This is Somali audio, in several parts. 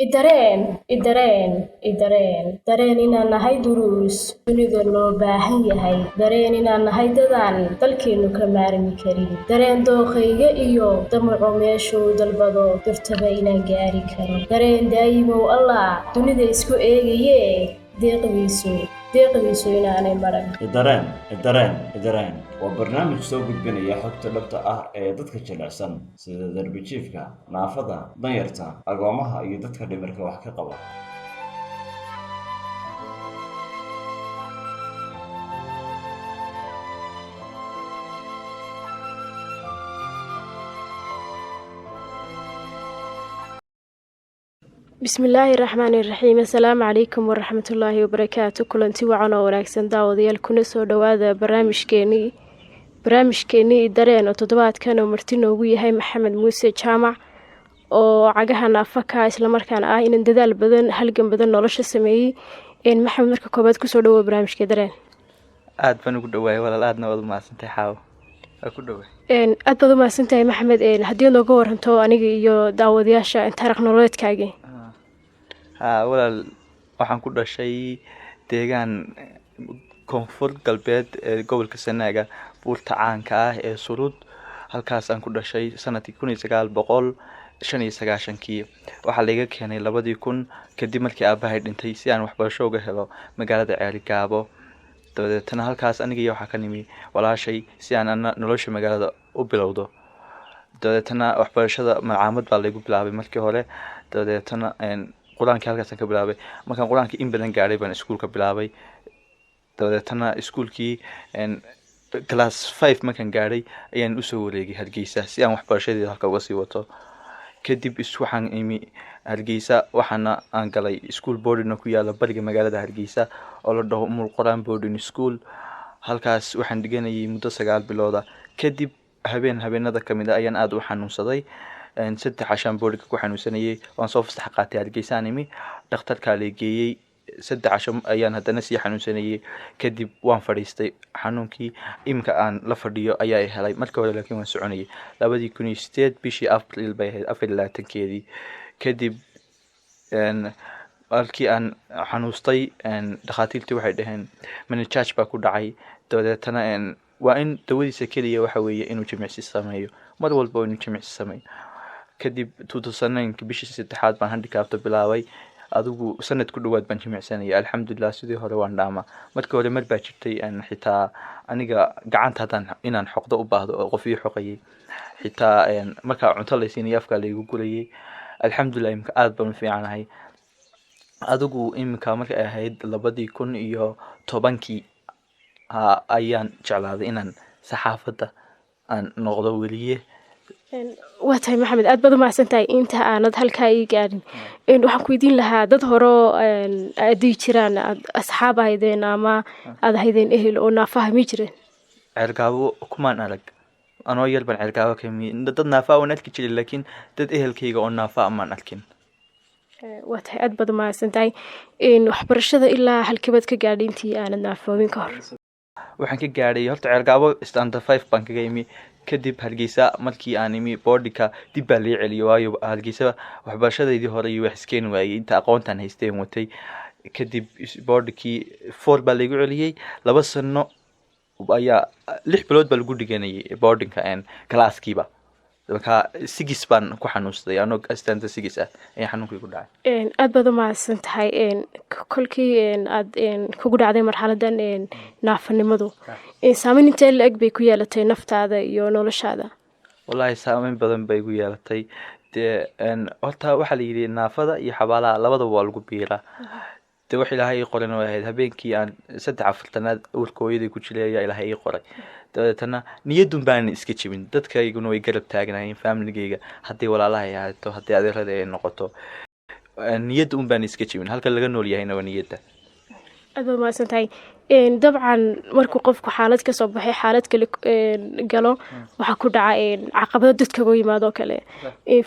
Idareen, idareen, idareen, dareen inaan nahay duruus dunida loo baahan yahay, dareen inaan nahay dadaan dalkeennu ka maarmi karin, dareen dookhayga iyo damacu meeshuu dalbado durtaba inaan gaari karo, dareen daayimow Allah dunida isku eegayee deeqdiisu deeqdiisu inaanay maran. Idareen, idareen, idareen waa barnaamij soo gudbinaya xogta dhabta ah ee dadka jilicsan sida darbi jiifka, naafada, danyarta, agoomaha iyo dadka dhimirka wax ka qaba. Bismillaahi raxmaani raxiim. Assalaamu calaykum waraxmatullaahi wabarakaatu. Kulanti wacan oo wanaagsan, daawadayaal, kuna soo dhowaada barnaamijkeenii Dareen oo toddobaadkan oo marti noogu yahay Maxamed Muuse Jaamac oo cagaha naafaka, islamarkaana ah inan dadaal badan, halgan badan nolosha sameeyey. Maxamed, marka koobaad kusoo dhawoa barnaamijka Dareen. Aad baan ugu dhawaayay, walaal, aadna waad umahadsantahay, Xaawo, waa ku dhawaay. Aad baad umahadsantahay, Maxamed. Haddii aad nooga waranto aniga iyo daawadayaasha taariikh nololeedkaagii. Haa walaal, waxaan ku dhashay deegaan Koonfur Galbeed ee gobolka Sanaaga, buurta caanka ah ee Surud. Halkaasaan ku dhashay sanadkii 1995-kii. Waxaa laiga keenay 2000 kadib markii aabahay dhintay si aan waxbarasho uga helo magaalada Ceerigaabo. Dabadeetana halkaas aniga iyo waxaa ka nimi walaashay si aan ana nolosha magaalada u bilowdo. Dabadeetana waxbarashada malcaamad baa laygu bilaabay markii hore. Dabadeetana qur-aankii halkaasaan ka bilaabay. Markaan qur-aankii in badan gaadhay baan iskuulka bilaabay. Dabadeetana iskuulkii class 5 markaan gaadhay ayaan usoo wareegay Hargeysa si aan waxbarashadeeda halka uga sii wato. Kadib waxaan imi Hargeysa, waxaana aan galay school boarding ku yaala bariga magaalada Hargeysa oo la dhaho Umul Quraan Boarding School. Halkaas waxaan dhiganayay muddo 9 bilooda. Kadib habeen habeenada kamid a ayaan aada u xanuunsaday. 3 cashaan boardingka ku xanuunsanayay. Waan soo fasax qaatay, Hargeysaan imi, dhakhtarkaa la geeyey. 3 casho ayaan haddana sii xanuunsanayay. Kadib waan fadhiistay. Xanuunkii iminka aan la fadhiyo ayaa i helay. Markii hore laakiin waan soconayay. 2008 bishii April bay ahayd, 24-keedii. Kadib markii aan xanuustay, dhakhaatiirtii waxay dhaheen meningitis baa ku dhacay. Dabadeetana waa in dawadiisa keliya waxa weeye inuu jimicsi sameeyo, mar walba inuu jimicsi sameeyo. Kadib 2009 bishii saddexaad baan handicapta bilaabay. Adigu sanad ku dhawaad baan jimicsanayay. Alxamdulilah, sidii hore waan dhaamaa. Markii hore mar baa jirtay xitaa aniga gacanta haddaan inaan xoqdo u baahdo oo qof ii xoqayay. Xitaa markaa cunto laysiinaya afkaa laygu gurayay. Alxamdulilah, imika aad baan u fiicanahay. Adigu iminka markay ahayd 2010-kii ha ayaan jeclaaday inaan saxaafadda aan noqdo weliye. Waa tahay, Maxamed, aad baad umahadsan tahay. Inta aanad halkaa ii gaadhin, waxaan ku weydiin lahaa dad horeo aadii jiraan, aad asxaab ahaydeen ama aad ahaydeen ehel oo naafaha mi jireen? Ceergaabo kumaan arag. Anoo yar baan Ceergaabo ka imi. Dad naafaa waan arki jiray, laakiin dad ehelkayga oo naafaa maan arkin. Waa tahay, aad baad umahadsan tahay. Waxbarashada ilaa halkebaad ka gaadhay intii aanad naafoobin ka hor? Waxaan ka gaadhay horta Ceergaabo standard 5 baan kaga imi. Kadib Hargeysa markii aan imi, boardingka dib baa lai celiyay, waayo Hargeysa waxbarashadeydii hore iyo wax iskeeni waayey inta aqoontaan haysteen watay. Kadib boardingkii 4 baa laygu celiyey. 2 sano ayaa 6 bilood baa lagu dhiganayay boardingka classkiiba. Markaa 6 baan ku xanuunsaday. Anoo standard 6 ah ayaa xanuunkii ku dhacay. Aad baad umahadsan tahay. Kolkii aad kugu dhacday marxaladan naafanimadu, saameyn intee la-eg bay ku yeelatay naftaada iyo noloshaada? Wallaahi, saameyn badan bay igu yeelatay. Dee horta waxaa la yidhi naafada iyo xabaalaha labadaba waa lagu biiraa. Dee wax Ilaahay ii qoran way ahayd. Habeenkii aan saddex afartanaad uurka hooyaday ku jiray ayaa Ilaahay ii qoray. Dabeetana niyadun baanan iska jebin. Dadkayguna way garab taagnaayeen, familigayga, haddii walaalahay ahaato, haddii adeerada ay noqoto. Niyadda un baan iska jebin. Halka laga nool yahayna waa niyadda. Aad baad mahadsan tahay. Dabcan markuu qofku xaalad kasoo baxay xaalad kale galo, waxaa ku dhaca caqabado dadkaga yimaado oo kale,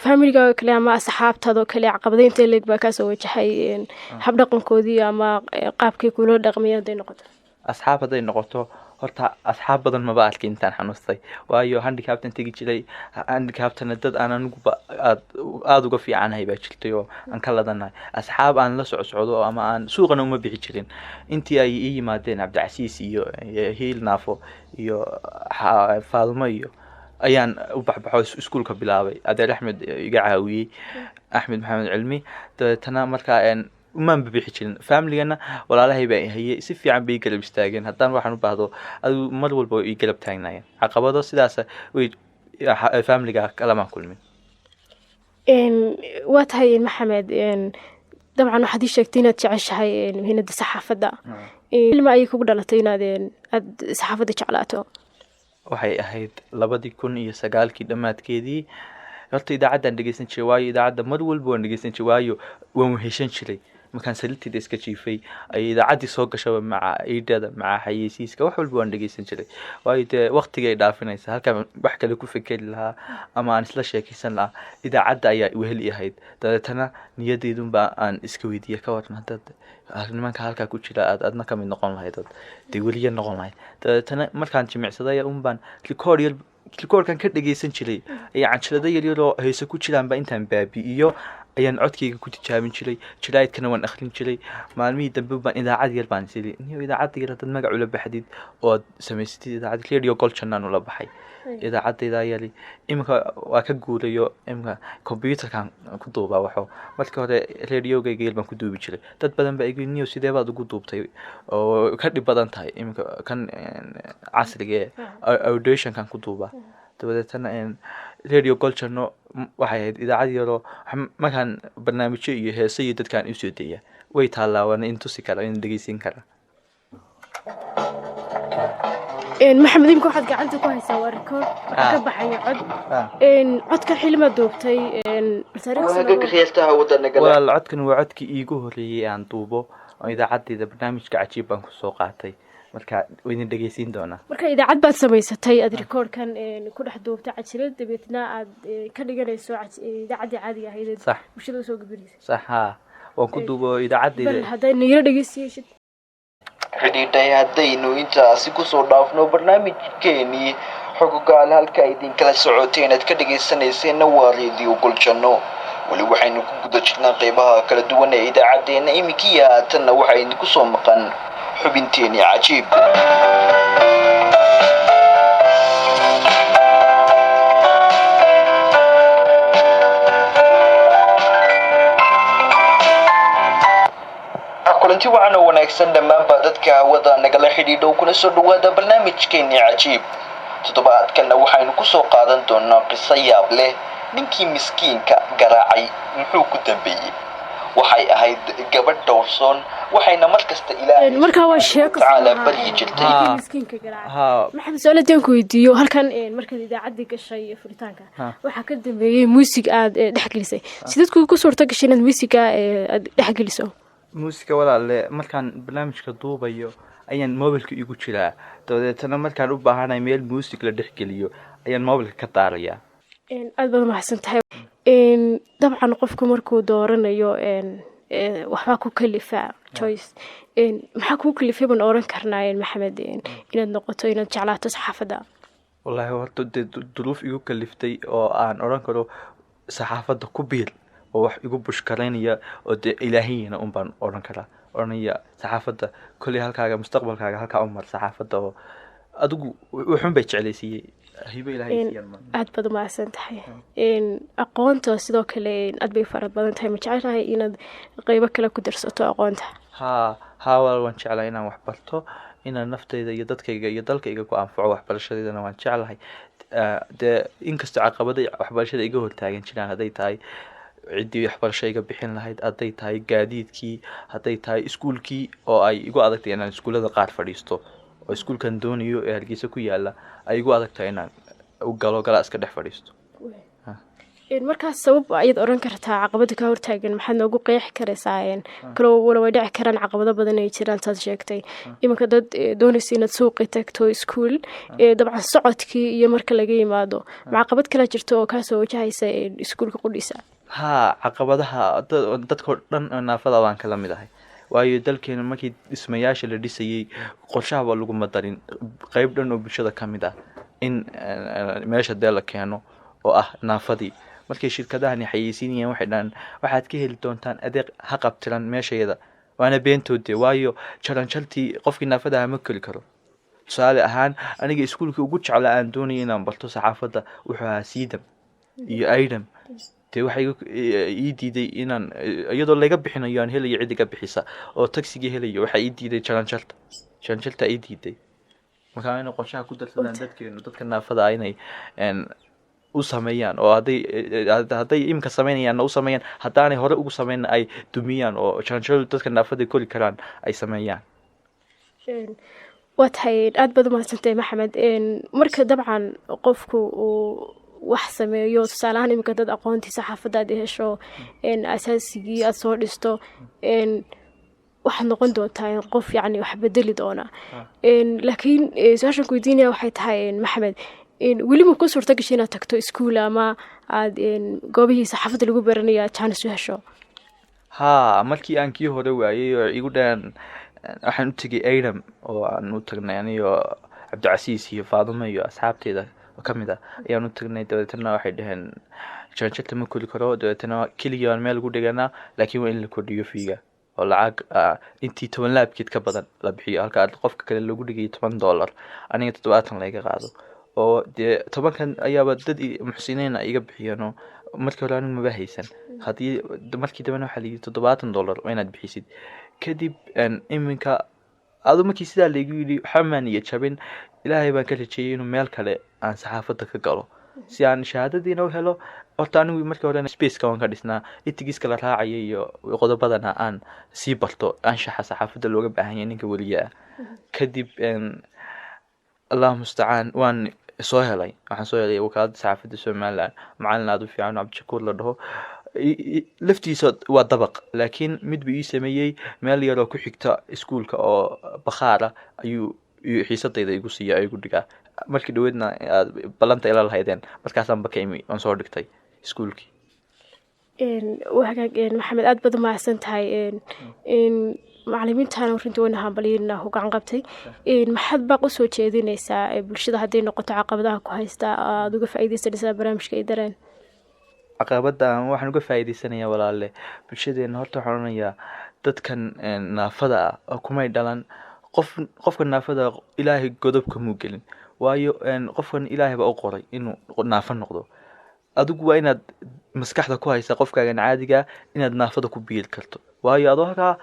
familiga oo kale ama asxaabtaada oo kale. Caqabado intee leeg baa kaasoo wajahay habdhaqankoodii ama qaabkii kula dhaqmaya hadday noqoto? Asxaab hadday noqoto. Horta asxaab badan maba arkin intaan xanuustay, waayo handicaptan tegi jiray. Handicaptana dad aan aniguba aad aada uga fiicanahay baa jirtay oo aan ka ladanahay, asxaab aan la socsocdo ama aan suuqana uma bixi jirin. Intii ay ii yimaadeen Cabdicasiis iyo Hiil Naafo iyo Faadumo iyo ayaan u baxbaxo, iskuulka bilaabay. Adeer Axmed iga caawiyey, Axmed Maxamed Cilmi. Dabeetana markaa umaan bixi jirin. Familigana walaalahay baa hayay, si fiican bay ii garab istaageen. Haddaan waxaan u baahdo, adigu mar walba way ii garab taagnaayeen. Caqabado sidaas way familiga kalamaan kulmin. Waa tahay, Maxamed. Dabcan waxaad ii sheegtay inaad jeceshahay mihnada saxaafadda. Ilma ayay kugu dhalatay inaad aad saxaafadda jeclaato? Waxay ahayd 2009-kii dhammaadkeedii. Horta idaacaddaan dhegeysan jiray, waayo idaacadda mar walba waan dhegeysan jiray, waayo waan weheshan jiray. Markaan sariirtayda iska jiifay ay idaacaddii soo gashaba, maca iidhada, maca xayeysiiska, wax walba waan dhegeysan jiray, waayo dee waqtigay dhaafinaysa. Halkaan wax kale ku fekeri lahaa ama aan isla sheekeysan lahaa, idaacadda ayaa weheli ahayd. Dabeetana niyadeydunbaa aan iska weydiiya, ka waran haddaad nimanka halkaa ku jira aad adna kamid noqon lahayd, ood dee weliya noqon lahayd? Dabeetana markaan jimicsaday unbaan record yar, recordkan ka dhegeysan jiray ayaa canjilado yaryar oo heese ku jiraanba intaan baabi'iyo ayaan codkayga ku tijaabin jiray. Jaraa'idkana waan akhrin jiray. Maalmihii dambe baan idaacad yar baan isiri, niyo idaacadda yar haddaad magac ula baxdid oo aad samaysatid, idaacad Radio Goljannaan ula baxay idaacadaydaa yari. Iminka waa ka guurayo, iminka computerkan ku duubaa. Waxo markii hore radiogayga yar baan ku duubi jiray. Dad badan baa igu, niyo sidee baad ugu duubtay oo ka dhib badan tahay? Iminka kan casriga ee auditionkan ku duubaa. Dabadeetana Radio Goljanno waxay ahayd idaacad yaroo markaan barnaamijyo iyo heese iyo dadkaan usoo daya way taallaa, waana in tusi kara, in dhegeysin kara. Maxamed, imika waxaad gacanta ku haysaa waa record, waxaa ka baxaya cod. Codkan xilima duubtay? Walaal, codkan waa codkii iigu horreeyey aan duubo oo idaacadeyda barnaamijka Cajiib baan kusoo qaatay. Marka waydin dhegeysiin doonaa. Marka idaacad baad samaysatay aad recordkan ku dhex duubtay cajilad, dabeetna aad ka dhiganayso idaacaddii caadiga ahayd Sax. bulshada usoo gudbinaysa. Sax, haa, waan ku duubo Bal idaacaddeyda. hadday nayaro dhegeysiyeeshid. Xidhiidhay haddaynu intaasi kusoo dhaafno barnaamijkeenii Xogogaal, halka idinkala socoteen aad ka dhegaysanayseena waa Radio Goljanno. Weli waxaynu ku guda jirnaa qeybaha kala duwan ee idaacaddeenna. Iminkiiyo haatanna waxaa idinku soo maqan xubinteenii Cajiib. Kulanti wacan oo wanaagsan dhammaanba dadka hawada nagala xidhiidho, kuna soo dhawaada barnaamijkeenii Cajiib. Toddobaadkanna waxaynu kusoo qaadan doonaa qiso yaab leh. Ninkii miskiinka garaacay muxuu ku dambeeyey? Waxay ahayd gabadh dhowrsoon, waxayna mar kasta Ilaahay Markaa waa sheeko tacaala baryi jirtay. Miskiinka garaaca. Haa. Maxamed, su-aal haddii aan ku weydiiyo halkan, markaad idaacaddii gashay iyo furitaanka, waxaa ka dambeeyey muusig aad dhex gelisay. Sideed kugu suurta gashay inaad muusiga aad dhex geliso? Muusika, walaale, markaan barnaamijka duubayo ayaan mobilka igu jiraa. Dabadeetana markaan u baahanahay meel muusig la dhex geliyo ayaan mobilka ka daarayaa. Aad baad umahadsan tahay. Dabcan qofku markuu dooranayo waxbaa ku kalifa choice. Maxaa kuu kalifay baan oran karnaa, Maxamed, inaad noqoto, inaad jeclaato saxaafadda? Wallaahi horta dee duruuf igu kaliftay oo aan odhan karo saxaafadda ku biir oo wax igu bushkaraynaya oo dee ilaahiyina un baan odhan karaa, odhanaya saxaafadda kolley halkaaga mustaqbalkaaga halkaa u mar saxaafadda, oo adigu wuxuun bay jeclaysiiyey, hibo Ilaahay siiyaan Aad baad umahadsan tahay. Aqoonta sidoo kale aad bay fara badan tahay. Ma jecelahay inaad qeybo kale ku darsato aqoonta? Haa, walaal, waan jeclahay inaan wax barto, inaan naftayda iyo dadkayga iyo dalkayga ku anfaco. Waxbarashadeydana waan jeclahay. Dee inkastoo caqabada waxbarashada iga hortaagan jiraan, hadday tahay ciddii waxbarasho iga bixin lahayd, hadday tahay gaadiidkii, hadday tahay iskuulkii oo ay igu adagtay inaan iskuullada qaar fadhiisto, oo iskuulkan doonayo ee Hargeysa ku yaala ay igu adagtahay inaan u galo galaa iska dhex fadhiisto. Markaas sabab ayaad oran kartaa caqabada ka hortaagan maxaad noogu qeexi karaysaa? Kaloo wala way dhici karaan caqabado badan ay jiraan saad sheegtay. Iminka dad doonaysa inaad suuqi tagto, iskuul, dabcan socodkii iyo marka laga yimaado, ma caqabad kalaa jirta oo kaasoo wajahaysa iskuulka qudhiisa? Haa, caqabadaha dadkao dhan naafada baan kala mid ahay. Waayo dalkeena markii dhismayaasha la dhisayey, qorshahaba laguma darin qeyb dhan oo bulshada ka mid ah in meesha dee la keeno, oo ah naafadii. Markay shirkadahani xayeysiinayaan, waxay dhahaan waxaad ka heli doontaan adeeg haqabtiran meeshayada. Waana beentood, waayo jaranjartii qofkii naafada ah ma keli karo. Tusaale ahaan, aniga iskuulkii ugu jeclaa aan doonayay inaan barto saxaafadda wuxuu ahaa SIDAM iyo IDAM. Dee waxay ii diiday inaan, iyadoo laga bixinayo, aan helayo cid iga bixisa oo taxiga helayo, waxaa ii diiday jaranjarta. Jaranjarta ii diiday. Marka inay qorshaha ku darsadaan dadkeenu dadka naafada ah, inay u sameeyaan, oo hadday iminka sameynayaanna u sameeyaan, haddaanay hore ugu sameynna ay dumiyaan, oo jaranjaradu dadka naafada kori karaan ay sameeyaan. Waa tahay, aad baad umahadsantahay, Maxamed. Marka dabcan qofku uu wax sameeyo, tusaale ahaan iminka dad aqoontii saxaafadda aad hesho, asaasigii aad soo dhisto, waxaad noqon doontaa qof yacni wax bedeli doona. Laakiin su-aashan ku weydiinaya waxay tahay, Maxamed, weli ma ku suurta gashay inaad tagto iskuul ama aad goobihii saxaafadda lagu baranaya aad jaanis u hesho? Haa, markii aan kii hore waayey oo igu dhahan, waxaan u tegay IDAM, oo aan u tagnay aniyo Cabdicasiis iyo Faadumo iyo asxaabteeda ka mid ah ayaan u tagnay. Dabeetana waxay dhaheen jaranjarta ma kori karo. Dabeetana keligii baan meel ugu dhiganaa, laakiin waa in la kordhiyo fee-ga oo lacag intii 10 laabkeed ka badan la bixiyo. Halka qofka kale loogu dhigayo $10, aniga 70 layga qaado, oo dee 10-kan ayaaba dad muxsiniina iga bixiyeenoo markii hore anigu maba haysan. Haddii markii dambena waxaa layidhi $70 waa inaad bixisid. Kadib iminka adu markii sidaa laygu yidhi, waxba maan niyad jabin. Ilaahay baan ka rajeeyay inuu meel kale aan saxaafadda ka galo si aan shahaadadiina u helo. Horta anigu markii horena spaceka waan ka dhisnaa, ethics-ka la raacaya iyo qodobadana aan sii barto, anshaxa saxaafadda looga baahan yahay ninka weliya ah. Kadib, Allahu mustacaan, waan soo helay. Waxaan soo helay Wakaaladda Saxaafadda Somaliland, macalin aada u fiican oo Cabdishakuur la dhaho. Laftiisa waa dabaq, laakiin mid buu ii sameeyey meel yaroo ku xigta iskuulka oo bakhaar ah ayuu xiisadayda igu siiya, igu dhigaa. Markii dhaweydna aad ballanta ila lahaydeen, markaasaan baka imi, waan soo dhigtay iskuulkii. Waa hagaag, Maxamed, aad baad umahadsan tahay. Macalimiintana runtii wayna hambalyeyna ku gacan qabtay. Maxaad baaq usoo jeedinaysaa bulshada, hadday noqoto caqabadaha ku haysta, aada uga faa'iideysanaysaa barnaamijka ay dareen? Caqabada waxaan uga faa'iideysanayaa, walaale, bulshadeena horta waxaan odhanayaa dadkan naafada ah kumay dhalan. Qof, qofka naafada Ilaahay godobka muu gelin, waayo qofkan Ilaahay baa u qoray inuu naafo noqdo. Adigu waa inaad maskaxda ku haysaa qofkaagan caadiga inaad naafada ku biiri karto, waayo adoo halkaa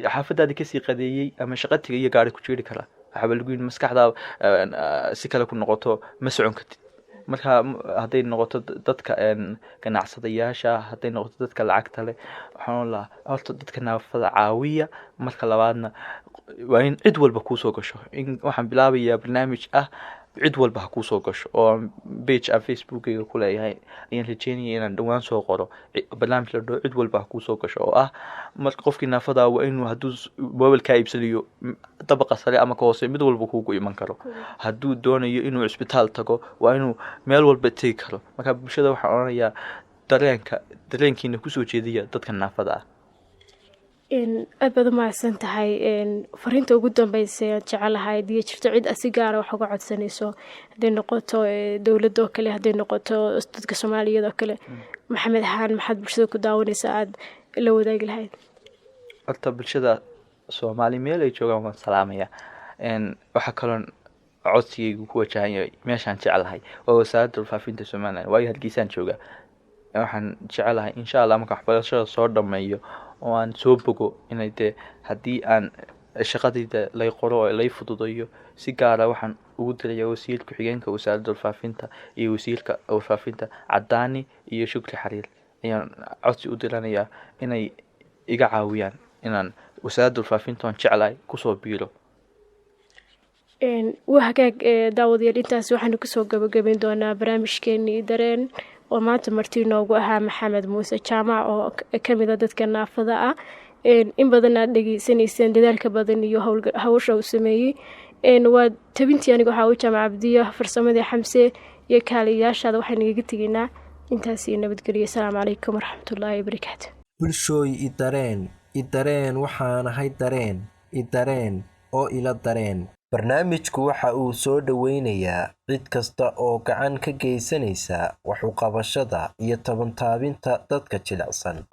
xaafadaadi kasii qadeeyey ama shaqo tegay iyo gaari ku jiiri kara, waxaaba lagu yidhi maskaxda si kale ku noqoto, ma socon kartid. Marka hadday noqoto dadka ganacsadayaasha, hadday noqoto dadka lacagta leh, waxaan oran lahaa horta dadka naafada caawiya. Marka labaadna, waa in cid walba kuusoo gasho. In waxaan bilaabayaa barnaamij ah cid walba ha kuusoo gasho, oo page aan Facebookeyga ku leeyahay ayaan rajeynaya inaan dhawaan soo qoro barnaamij la dhaho cid walba ha kuusoo gasho, oo ah marka qofkii naafada waa inuu hadduu mobile kaa iibsanayo dabaqa sare ama ka hoose mid walba kuugu iman karo, hadduu doonayo inuu cisbitaal tago waa inuu meel walba tegi karo. Marka bulshada waxaan odhanayaa dareenka, dareenkiina kusoo jeediya dadka naafada ah. Aad baad umahadsan tahay. Fariinta ugu dambeysa aan jecelahay, hadii jirto cid si gaara wax uga codsanayso, hadday noqoto dowladda oo kale, hadday noqoto dadka Soomaaliyeed oo kale, Maxamed ahaan maxaad bulshada ku daawanaysaa aada la wadaagi lahayd? Horta bulshada Soomaali meel ay joogaan waan salaamaya. Waxaa kaloon codsigaygu ku wajahan yahay meeshaan jeclahay, waa Wasaaradda Warfaafinta Somaliland, waayo Hargeysaan jooga. Waxaan jecelahay, insha Allah, marka waxbarashada soo dhameeyo oo aan soo bogo, inay dee haddii aan shaqadayda lay qoro oo lay fududeeyo. Si gaara waxaan ugu diraya wasiir ku-xigeenka Wasaaradda Warfaafinta iyo wasiirka warfaafinta, Cadaani iyo Shukri Xariir, ayaan codsi u diranayaa inay iga caawiyaan inaan Wasaaradda Warfaafinta oon jeclahay kusoo biiro. Waa hagaag, daawadayaal, intaas waxaanu kusoo gabagabayn doonaa barnaamijkeenii Dareen, oo maanta marti noogu ahaa Maxamed Muuse Jaamac, oo kamid a dadka naafada ah. In badan aad dhegeysanayseen dadaalka badan iyo hawsha uu sameeyey. Waa tabintii aniga waxaa u Jaamac Cabdiya, farsamadii Xamse iyo kaaliyayaashaada. Waxaynu igaga tegaynaa intaas iyo nabadgeliya. Asalaamu calaykum waraxmatullaahi wabarakaatu. Bulshooy, i dareen. I dareen, waxaan ahay dareen. I dareen oo ila dareen. Barnaamijku waxa uu soo dhoweynayaa cid kasta oo gacan ka geysaneysa wax u qabashada iyo tabantaabinta dadka jilicsan.